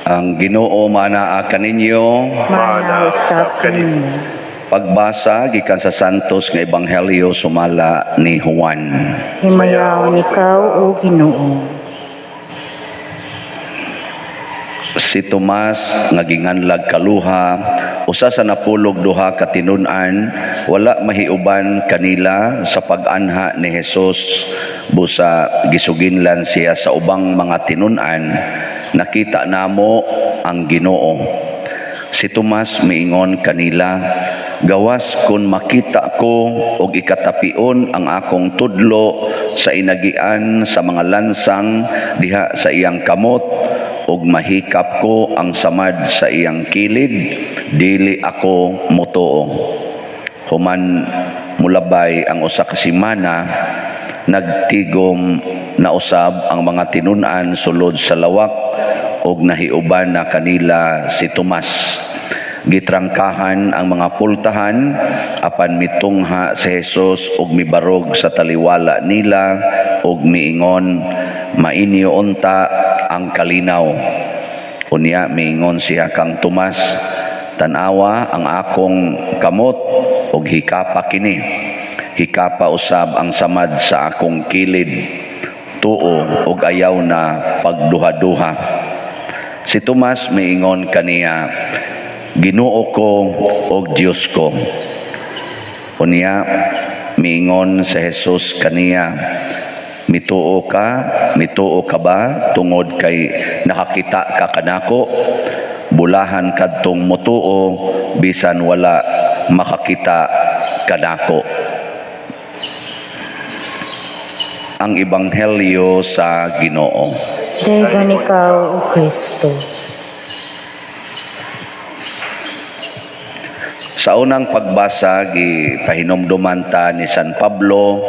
Ang Ginoo manaa kaninyo. Maana usab kaninyo. Pagbasa gikan sa Santos nga Ebanghelyo sumala ni Juan. Himayaon ikaw, O Ginoo. Si Tomas nga ginganlag Kaluha, usa sa 12 ka tinun-an, wala mahiuban kanila sa pag-anha ni Jesus busa gisuginlan siya sa ubang mga tinun-an, "Nakita namo ang Ginoo." Si Tomas miingon kanila, "Gawas kun makita ko og ikatapion ang akong tudlo sa inagian sa mga lansang diha sa iyang kamot ug mahikap ko ang samad sa iyang kilid, dili ako motuo." Human mulabay ang 1 ka semana, nagtigom na usab ang mga tinun-an sulod sa lawak ug nahiuban na kanila si Tomas. Gitrangkahan ang mga pultahan, apan mitungha si Jesus ug mibarog sa taliwala nila ug miingon, "Mainyo unta ang kalinaw." Unya miingon siya kang Tomas, "Tan-awa ang akong kamot ug hikapa kini. Hikapa usab ang samad sa akong kilid. Tuo ug ayaw na pagduha-duha." Si Tomas miingon kaniya, "Ginoo ko ug Dios ko." Unya miingon si Jesus kaniya, "Mituo ka, mituo ka ba tungod kay nakakita ka kanako? Bulahan kadtong motuo bisan wala makakita kanako." Ang Ebanghelyo sa Ginoo. Daygon ikaw, O Kristo. Sa unang pagbasa, gipahinumduman ta ni San Pablo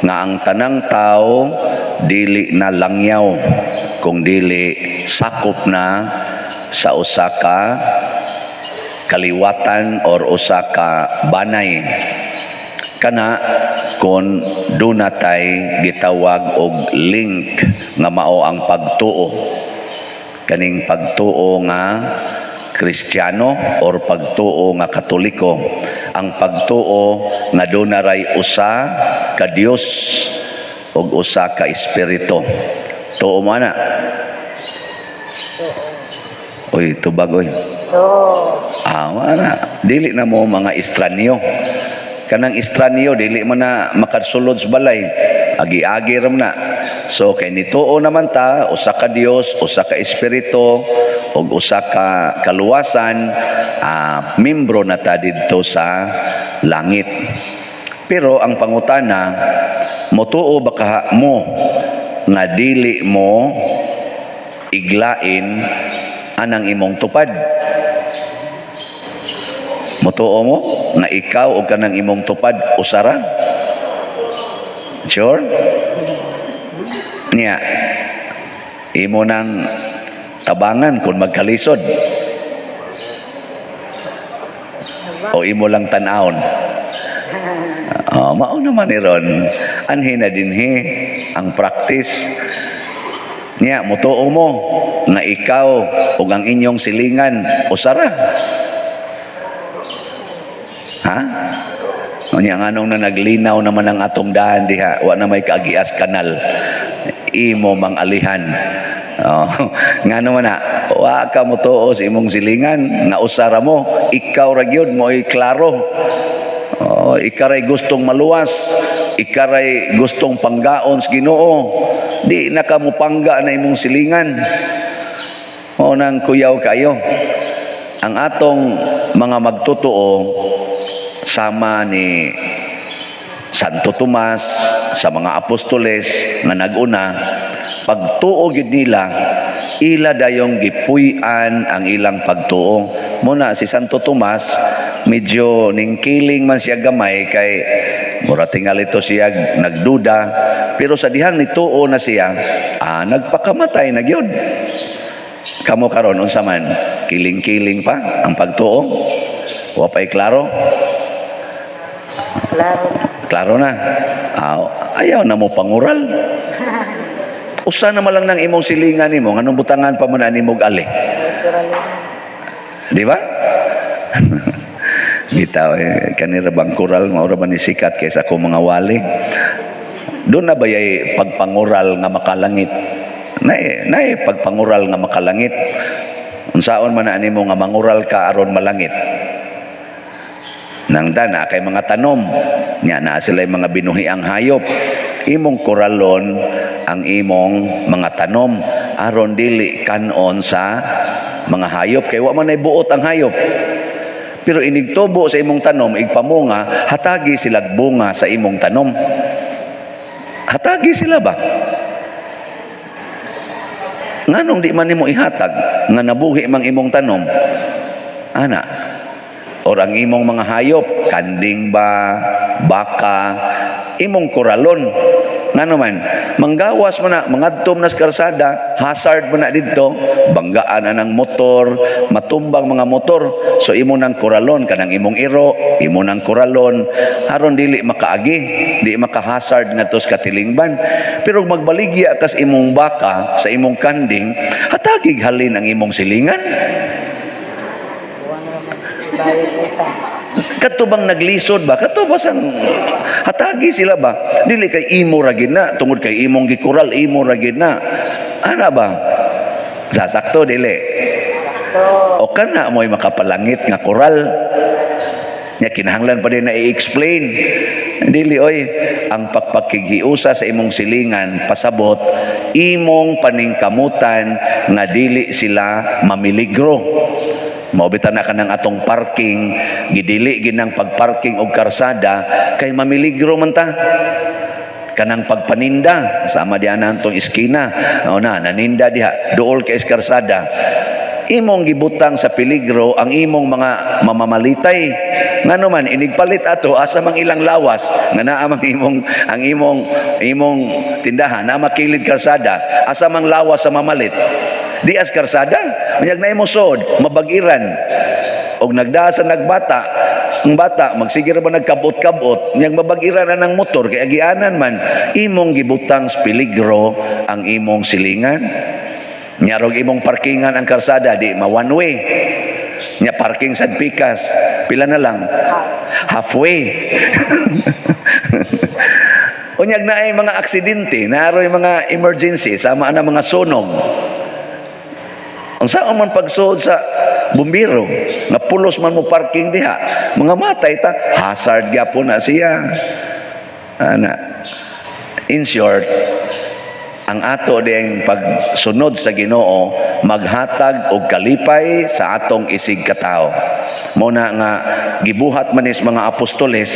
nga ang tanang tao dili na langyaw kung dili sakop na sa usa ka kaliwatan or usa ka banay, kana kon duna tay gitawag og link nga mao ang pagtuo, kaning pagtuo nga Kristiyano or pagtuo nga Katoliko, ang pagtuo nga duna ray usa ka Dios ug usa ka Espiritu. Tuo mo ana? Oy, tubag oy. Ah, wala. Dili na mo mga estranyo. Kanang estranyo, dili mo na makasulod sa balay. Agi-agi ram na. So, kay nituo naman ta, usa ka Dios, usa ka Espiritu, ug usa ka kaluwasan, membro na ta didto sa langit. Pero ang pangutana, motuo ba ka mo nga dili mo iglain anang imong tupad? Motuo mo nga ikaw o kanang imong tupad usara? Sure? Niya, imo nang tabangan kung magkalisod. O imo lang tan-awon. Oh, mao naman ni ron. Anhi na dinhi ang practice. Niya, mutuo mo nga ikaw ug ang inyong silingan usara? Ha? Unya nganong na naglinaw naman ang atong daan diha, wa na may kaagias kanal. Imo mang alihan. Oh, ngano man na, wa ka motuo sa imong silingan nga usara mo, ikaw ra gyud mo'y klaro. Oh, ikaw ray gustong maluwas, ikaw ray gustong panggaon sa Ginoo. Di na ka mopangga na imong silingan. O nang kuyaw kayo. Ang atong mga magtotoo sama ni Santo Tomas sa mga apostoles nga naguna, pagtuo gid nila, ila dayong gipuy-an ang ilang pagtuo. Muna si Santo Tomas, medyo ningkiling man siya gamay kay mura tingali to siya nagduda, pero sa dihang nituo na siya, nagpakamatay na gyud. Kamo karon, unsa man, kiling-kiling pa ang pagtuo? Wa pa'y klaro? Klaro na. Klaro na. Ayaw na mo pangural. Usa na man lang ng imong silingan nimo, nganong butangan pa man na nimog ali? Di ba? Bitaw eh, kanira bang koral mao ra ba ni sikat kaysa ako mga wali. Doon na ba yay pagpangural nga makalangit? Nay, nay pagpangural nga makalangit. Unsaon man na nimo nga mangural ka aron malangit? Nang dana kay mga tanom nya naa sila mga binuhiang hayop. Imong kuralon ang imong mga tanom aron dili kanon sa mga hayop kay wa man nay buot ang hayop. Pero inigtubo sa imong tanom, igpamunga, hatagi sila bunga sa imong tanom. Hatagi sila ba? Nganong di man nimo ihatag nga nabuhi mang imong tanom? Ana. Or ang imong mga hayop, kanding ba, baka, imong kuralon. Ngano man, manggawas mo na, mangadtom na sa karsada, hazard mo na didto, banggaan na ng motor, matumbang mga motor. So imo nang kuralon, kanang imong iro, imo nang kuralon, aron dili makaagi, di makahazard ngadto sa katilingban. Pero magbaligya kas imong baka sa imong kanding, hatagig halin ang imong silingan. Kato bang naglisod ba? Kato ba sang hatagi sila ba? Dili kay imo ra gid na tungod kay imong gikural, imo ra gid na. Ana ba? Sasakto dili. O kana mo'y makapalangit nga koral. Nya kinahanglan pa din na i-explain. Dili oy, ang pagpakighiusa sa imong silingan pasabot imong paningkamutan nga dili sila mamiligro. Mao bitaw na kanang atong parking, gidili ginang pagparking og karsada kay mamiligro man ta. Kanang pagpaninda sama diha na atong iskina. Mao na naninda diha duol kay karsada. Imong gibutang sa peligro ang imong mga mamamalitay. Ngano man inigpalit ato, asa mang ilang lawas nga naa mang imong ang imong imong tindahan naa makilid karsada, asa mang lawas sa mamalit? Di as karsada. Unyag na imong sod mabagiran og nagdaa sa nagbata, ang bata magsige ra ba nagkabot-kabot, unyag mabagiran na ng motor kay agianan man, imong gibutang sa peligro ang imong silingan. Nyarog imong parkingan ang karsada, di ma one way. Nya parking sa pikas, pila na lang? Halfway. Unyag na ay mga aksidente, naaroy mga emergency, sama na mga sunog. Unsa man pagsuod sa bumbiro nga pulos man mo parking diha, mga matay ta, hazard gyapon na siya. Ana. In short, ang ato ding pagsunod sa Ginoo maghatag og kalipay sa atong isig katawo. Mo na nga gibuhat man is mga apostoles,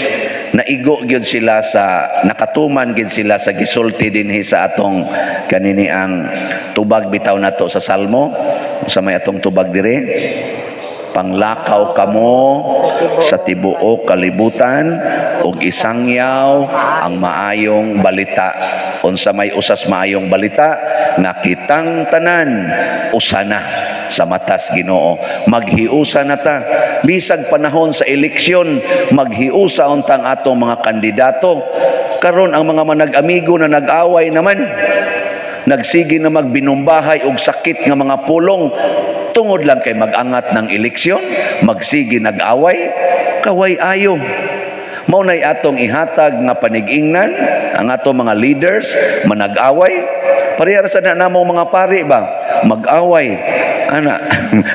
naigo gyud sila sa nakatuman gyud sila sa gisulti dinhi sa atong kanini ang tubag bitaw nato sa Salmo, sa may atong tubag dire: "Panglakaw kamo sa tibuok kalibutan ug isangyaw ang maayong balita." Unsa may usas maayong balita? Nga kitang tanan usa na sa matas Ginoo. Maghiusa na ta bisag panahon sa eleksyon, maghiusa untang atong mga kandidato. Karon ang mga manag-amigo na nag-away naman, nagsige na magbinumbahay og sakit nga mga pulong tungod lang kay mag-angat ng eleksyon, magsige nag-away, kaway ayo. Mao nay atong ihatag nga panigingnan ang atong mga leaders manag-away. Pareha ra sa na namong mga pari ba? Mag-away ana,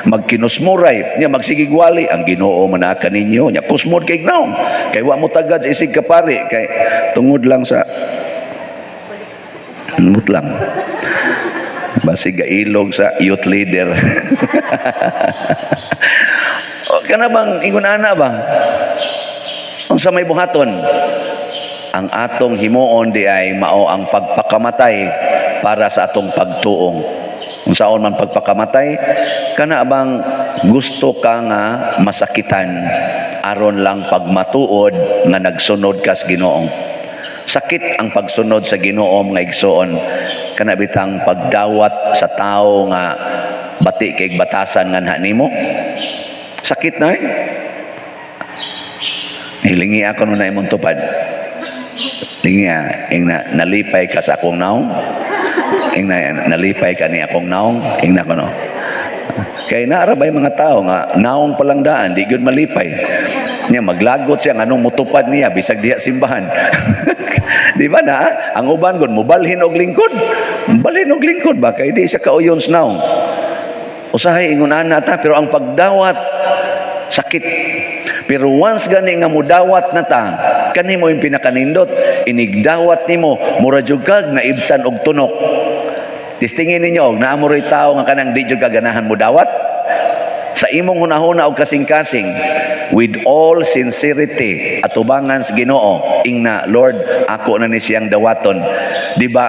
magkinusmuray nya, magsigigwali ang Ginoo manaka ninyo nya, kusmod kay gnaw kay wa mo tagad sa isig kapari kay tungod lang sa Mut lang. Basig gailog sa youth leader. O, kana bang ingon ana ba? Unsa may buhaton? Ang atong himuon di ay mao ang pagpakamatay para sa atong pagtuong. Unsaon man pagpakamatay? Kana bang gusto ka nga masakitan aron lang pagmatuod nga nagsunod kas Ginoo. Sakit ang pagsunod sa Ginoo, mga igsoon. Kana bitang pagdawat sa tao nga bati kay batasan nga nimo. Sakit na eh. Hilingi ako nung na imong tupad. Lingi ah, ing na, nalipay ka sa akong naong. Ing na, nalipay ka ni akong naong. Ing na ko no. Kay naa ra bay mga tao nga naong palang daan, di gyud malipay. Nya maglagot siya nganong mutupad niya bisag diha simbahan. Di ba na? Ang uban gud mobalhin og lingkod. Balhin og lingkod ba kay di siya kauyon sa naong. Usahay ingon ana ta, pero ang pagdawat sakit. Pero once gani nga mudawat na ta, kani mo yung pinakanindot, inigdawat nimo, mura jud kag naibtan og tunok. Testingin ninyo, og naa mo ro'y tao nga kanang di jud ka ganahan mo dawat. Sa imong hunahuna og kasing-kasing, with all sincerity, atubangan sa Ginoo, ingna, "Lord, ako na ni siyang dawaton." Di ba,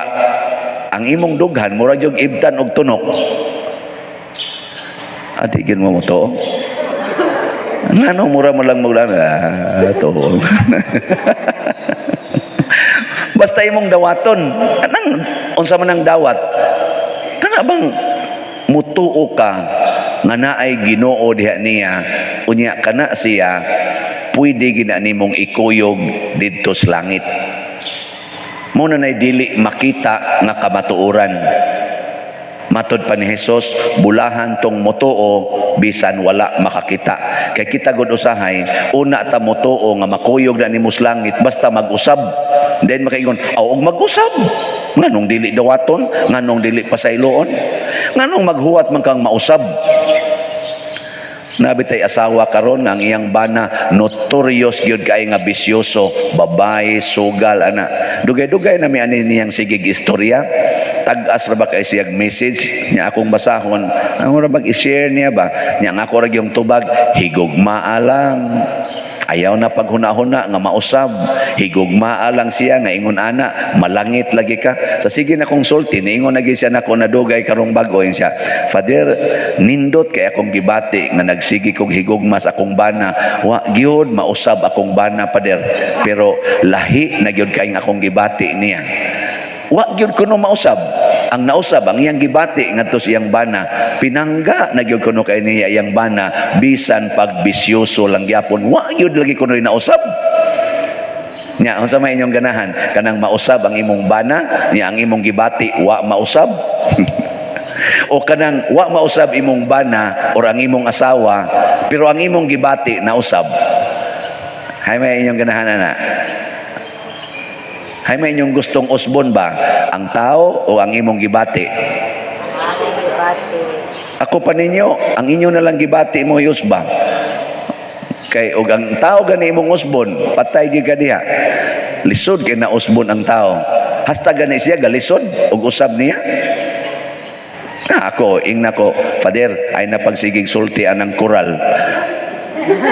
ang imong dughan, mura jud ibtan og tunok. Adi gyud mo to. Ngano mura mo lang maglan ah, to. Basta imong dawaton, kanang unsa man ang dawat? Kana bang mutuo ka nga naay Ginoo diha niya, unya kana siya pwede gina nimong ikuyog didto sa langit. Mo na nay dili makita nga kamatuoran. Matod pa ni Jesus, bulahan tong motuo bisan wala makakita. Kay kita gud usahay, una ta motuo nga makuyog na nimo sa langit basta mag-usab. Then makaingon, "Aw, og mag-usab. Nganong dili dawaton, nganong dili pasayloon, nganong maghuwat man kang mausab?" Naa bitay asawa karon ang iyang bana notorious gyud kay nga bisyoso, babae, sugal ana. Dugay-dugay na mi ani niyang sigig istorya. Tag-as ra ba kay siyag message niya akong basahon. Ang ora bag i-share niya ba? Niya ang ako ra gyung tubag, higugmaa lang. Ayaw na paghuna-huna nga mausab. Higugmaa lang siya nga ingon ana, malangit lagi ka. Sa sige na kong sulti, niingon na gyud siya nako nadugay karong bag-o siya. "Father, nindot kay akong gibati nga nagsigi kog higugma sa akong bana. Wa gyud mausab akong bana, Father. Pero lahi na gyud kay akong gibati niya. Wa gyud kuno mausab. Ang nausab ang iyang gibati ngadto sa iyang bana. Pinangga na gyud kuno kay niya iyang bana bisan pag bisyoso lang gyapon. Wa gyud lagi kuno nausab." Nya unsa may inyong ganahan? Kanang mausab ang imong bana, nya ang imong gibati wa mausab? O kanang wa mausab imong bana or ang imong asawa pero ang imong gibati nausab? Hay may inyong ganahan na? Hay may inyong gustong usbon ba? Ang tao o ang imong gibati? Ako pa ninyo, ang inyo na lang gibati mo usba. Kay og ang tao gani imong usbon, patay gyud ka diha. Lisod kay nausbon ang tao. Hasta gani siya galisod og usab niya. Na ako, ingna ko, "Father, ay napagsigig sulti anang koral.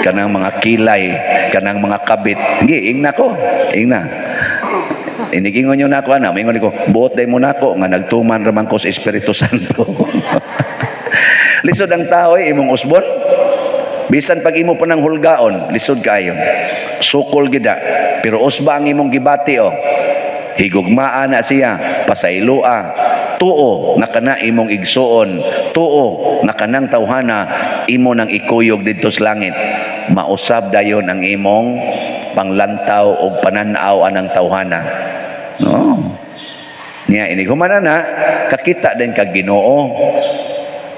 Kanang mga kilay, kanang mga kabit." Hindi, ingna ko, ingna. Inigingon nyo na ako, ana, mingon ko, "Buot day mo nako nga nagtuman raman ko sa Espiritu Santo." Lisod ang tao eh, imong usbon. Bisan pag imo pa ng hulgaon, lisod kayo. Sukol gida. Pero usba ang imong gibati oh. Higugmaa na siya, pasayloa. Tuo nga kana imong igsuon, tuo nga kanang tawhana imo nang ikuyog didto sa langit. Mausab dayon ang imong panglantaw og panan-aw anang tawhana. No. Niya inig humana na kakita din kag Ginoo.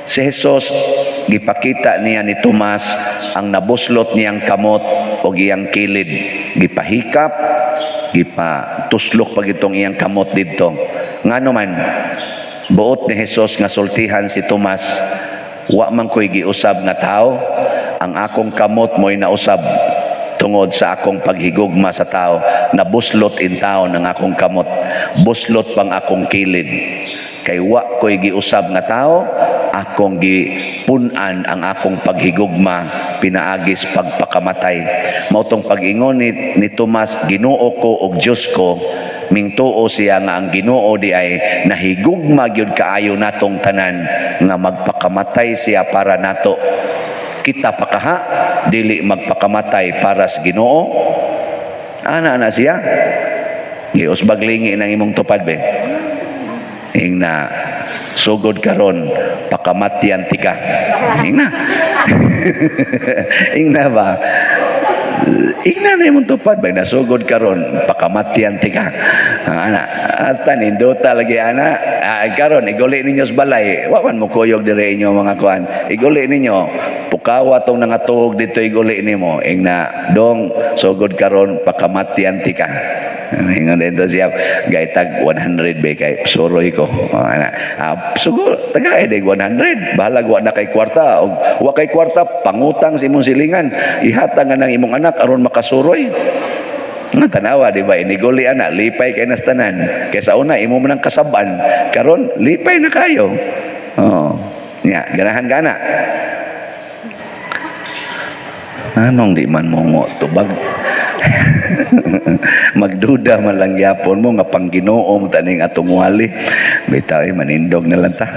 Si Jesus gipakita niya ni Tomas ang nabuslot niyang kamot og iyang kilid. Gipahikap, gipatuslok pag itong iyang kamot didto. Ngano man buot ni Jesus nga sultihan si Tomas, "Wa man ko'y giusab nga tao, ang akong kamot mo'y nausab tungod sa akong paghigugma sa tao. Nabuslot in taon ang akong kamot, buslot pang akong kilid. Kay wa ko'y giusab nga tao, akong gipun-an ang akong paghigugma pinaagis pagpakamatay." Mao tong pag-ingon ni Tomas, "Ginoo ko ug Dios ko," mingtuo siya nga ang Ginoo di ay nahigugma gyud kaayo natong tanan nga magpakamatay siya para nato. Kita pa kaha dili magpakamatay para sa Ginoo? Ana ana siya. Giusbag lingi ng imong tupad be. Ingna, "Sugod karon pakamatyan tika." Ingna. Ingna ba? Ingna na imong tupad ba, nasugod karon, pakamatyan tika. Ah, ana, hasta nindota lagi ana. Ah, karon iguli ninyo sa balay. Wa man mo kuyog dire inyo mga kuan. Iguli ninyo, pukawa tong nangatuog dito, iguli nimo. Ingna dong, sugod karon, pakamatyan tika. Ingon dito siya, gaitag 100 ba kay suroy ko. Oh, ana. Ah, sugo, taga eh, 100. Bahalag wa na kay kwarta. Og wa kay kwarta, pangutang sa imong silingan. Ihatag nga ng imong anak aron makasuroy. Nga tanawa, di ba? Iniguli ana, lipay kay nas tanan. Kaysa una, imo man ang kasaban. Karon, lipay na kayo. Oh. Nya, ganahan gana. Anong di man mo ngo tubag? Magduda man lang gyapon mo nga pang Ginoo mo taning atong wali. Bitaw eh, manindog na lang ta.